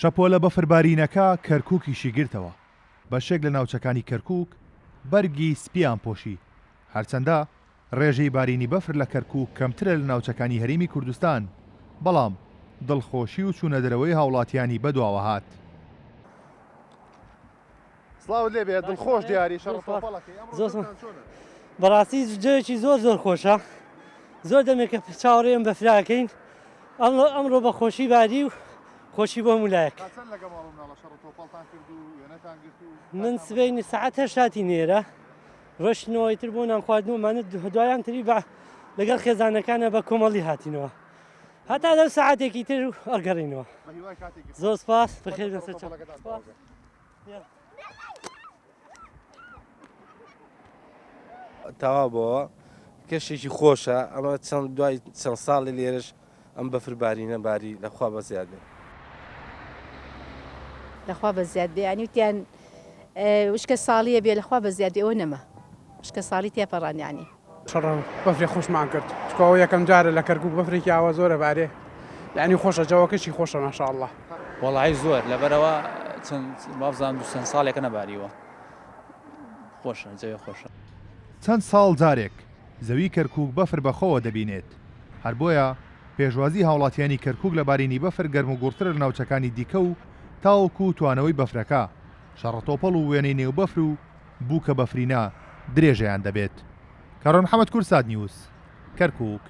شەپۆلە بەفربارینەکە کەرکووکیشی گرتەوە، بەشێک لە ناوچەکانی کەرکووک بەرگی سپییان پۆشی، هەرچەندە ڕێژەی بارینی بەفر لە کەرکووک کەمترە لە ناوچەکانی هەرێمی کوردستان، بەڵام دڵخۆشی و چوونەدەرەوەی هاوڵاتیانی بەدواوە هات. سڵاوت لێ بێ دڵخۆش دیاری شەڕ تۆپەڵەکەی ئەمڕۆ دڵتان چۆنە؟ بەڕاستی جەوێکی زۆر زۆر خۆشە زۆر دەمێکە چاوەڕێی ئەم بەفراکەین ئەمڕۆ ئەمڕۆ بە خۆشی باری و خۆشی بۆ هەموو لایەک. تا چەند لەگە ماڵ و مناڵە شەڕ تۆپەڵتان کرد و وێنەتان گرت و من سبەینی سەعات هەشت هاتین ئێرە ڕۆشتنەوە ئیتر بۆ نان خواردن و ئەمانە دوایان تری بە لەگەڵ خێزانەکانە بە کۆمەڵی هاتینەوە هەتا لەو سەعاتێکی تر ئەگەڕینەوە بە هیوای کاتێکی زۆر سپاس بەخێر بێن سەرچاو. سپاس. تەواو بۆوە کەشێکی خۆشە ئەمە چەند دوای چەند ساڵی لێرەش ئەم بەفر بارینە باری لەخوا بەزیاد بێ. لەخوا بەزیاد بێ یانی وتیان وشکە ساڵیە بێ لەخوا بەزیاد بێ ئەوە نەما وشکە ساڵی تێپەڕان یانی. شەڕە بەفرێ خۆشمان کرد چکە ئەوە یەکەم جارە لە کەرکوک بەفرێکی ئاوا زۆرە بارێ یانی خۆشە جەوەکەشی خۆشە ماشاءاللە. وەڵایی زۆر لەبەرئەوە چەند وابزانم دوو سێ ساڵێکە نەباریوە خۆشە جەوێ خۆشە. چەند ساڵ جارێک زەوی کەرکوک بەفر بەخۆوە دەبینێت، هەر بۆیە پێشوازی هاوڵاتیانی کەرکوک لە بارینی بەفر گەرموگوڕترە لە ناوچەکانی دیکە و تاوەکو توانەوەی بەفرەکە، شەڕەتۆپەڵ و وێنەی نێو بەفر و بووکە بەفرینە درێژەیان دەبێت. کاروان محەمەد کوردسات نیوز، کەرکوک.